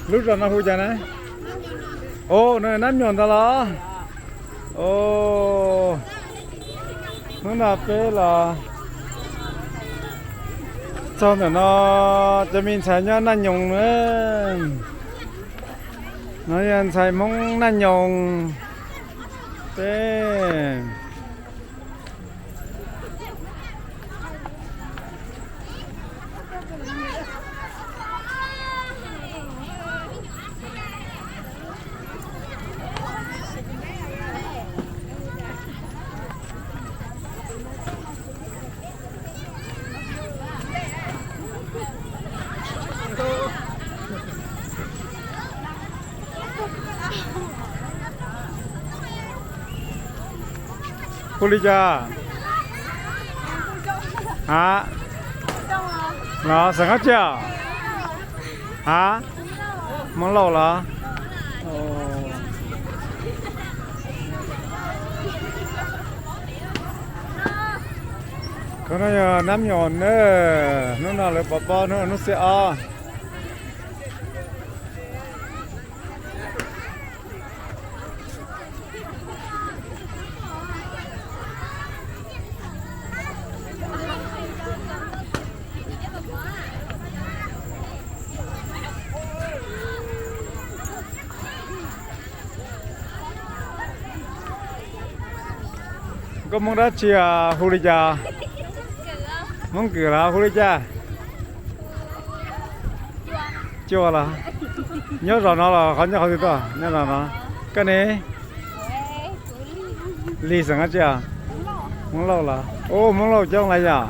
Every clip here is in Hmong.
Lub zos no hu cas na? Os, no Nab Nyoos ntag los? Os, hnub no peb los txog ntawm no, cov me ntxhais nyob Nab Nyoos na. No yog ntxhais Hmoob Nab Nyoos. Peb Hu li cas? Ha? Los xeem Qab Tsiaj? Ha? Hmoob Lauj los? Khov no yog Nab Nyoos na. Hnub no lawv pov pob, hnub no hnub xiab ob. Koj Hmoob dab tsi, hu li cas? Hmoob Kwm los hu li cas? Cua los? Nyob zos no los qhov nyob qhov twg tuaj? Nyob zos no. Koj ne? Lis xeem Qab Tsiaj? Hmoob Lauj los? Ub, Hmoob Lauj coob lawm yom.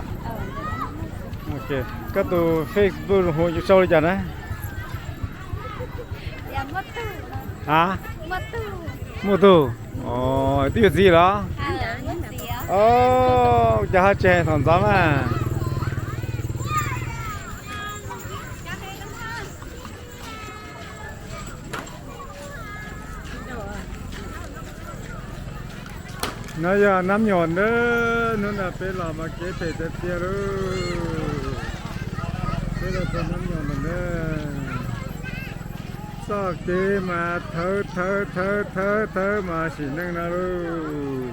Koj tus Facebook hu sau li cas na? Ha? Muaj Tug. Twb yuav txiv los? Os, cas ho tsis hais thaum ntxov mas. No yog Nab Nyoos na, hnub no peb los mas kev phem tiag tiag lauj. Peb los txog Nab Nyoos lawm na. Txoj kev mas thawv thawv thawv thawv thawv mas sim neej no lauj.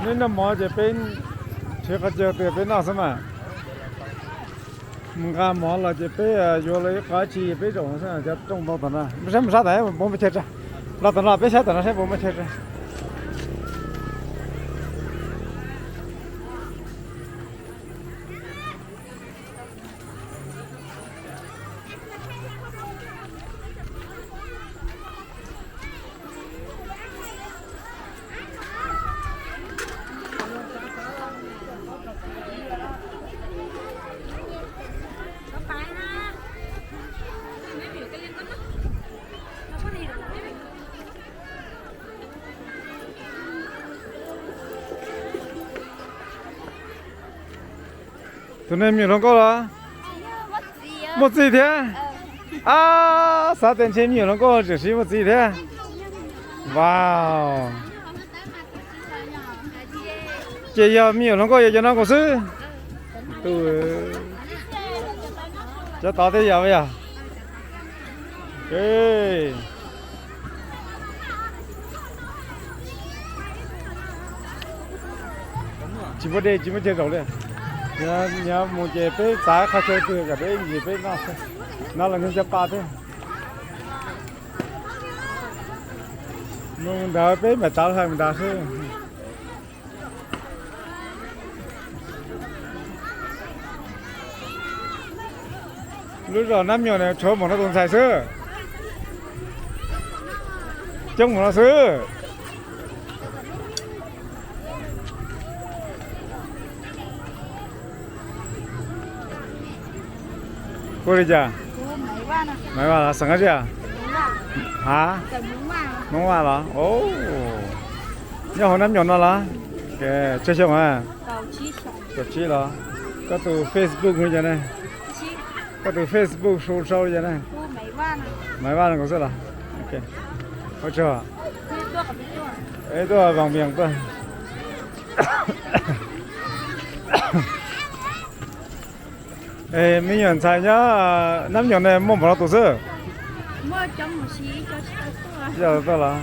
Neb noj mov ces peb nrhiav qhov chaw twg peb noj xwb mas. Mus nqa mov los ces peb yuav los ib qho dab tsi peb zaum xwb, cov rooj ntoo tom no. Saib mus sab tom, puas muaj chaw tsa. Los tom no peb saib tom no saib puas muaj chaw tsa. Tus neeg me nyuam hluas nkauj los? Muaj txiv thiab? Ab, xav tias ntshe me nyuam hluas nkauj tseem siv muaj txiv thiab. Wow. Ces yog me nyuam hluas nkauj yog cov no nkaus xwb. Cov tod thiab yog yog. Tsis muaj dej tsis muaj chaw zaum li. Nyob mus ces peb xav qhov chaw twg kom peb ncig peb noj, no los nyob cov pa thiab. Mus ntawd peb mam rov hlais mus ntawd xwb. Lub zos Nab Nyoos no tshuav mus no tus ntxhais xwb, coob mus no xwb. Hu li cas? Maiv Vaj los xeem Qab Tsiaj? Ha, Hmoob Vaj los? Nyob hauv Nab Nyoos no los? Tsawg xyoo a? Kaum tsib los? Koj tus Facebook hu cas ne? Koj tus Facebook hu rau li cas ne? Maiv Vaj no xwb los? Ua tsaug. Tuaj Vaj Vias tuaj. Es me nyuam ntxhais nyob Nab Nyoos ne muaj npaum no tus xwb? Yog tuaj los?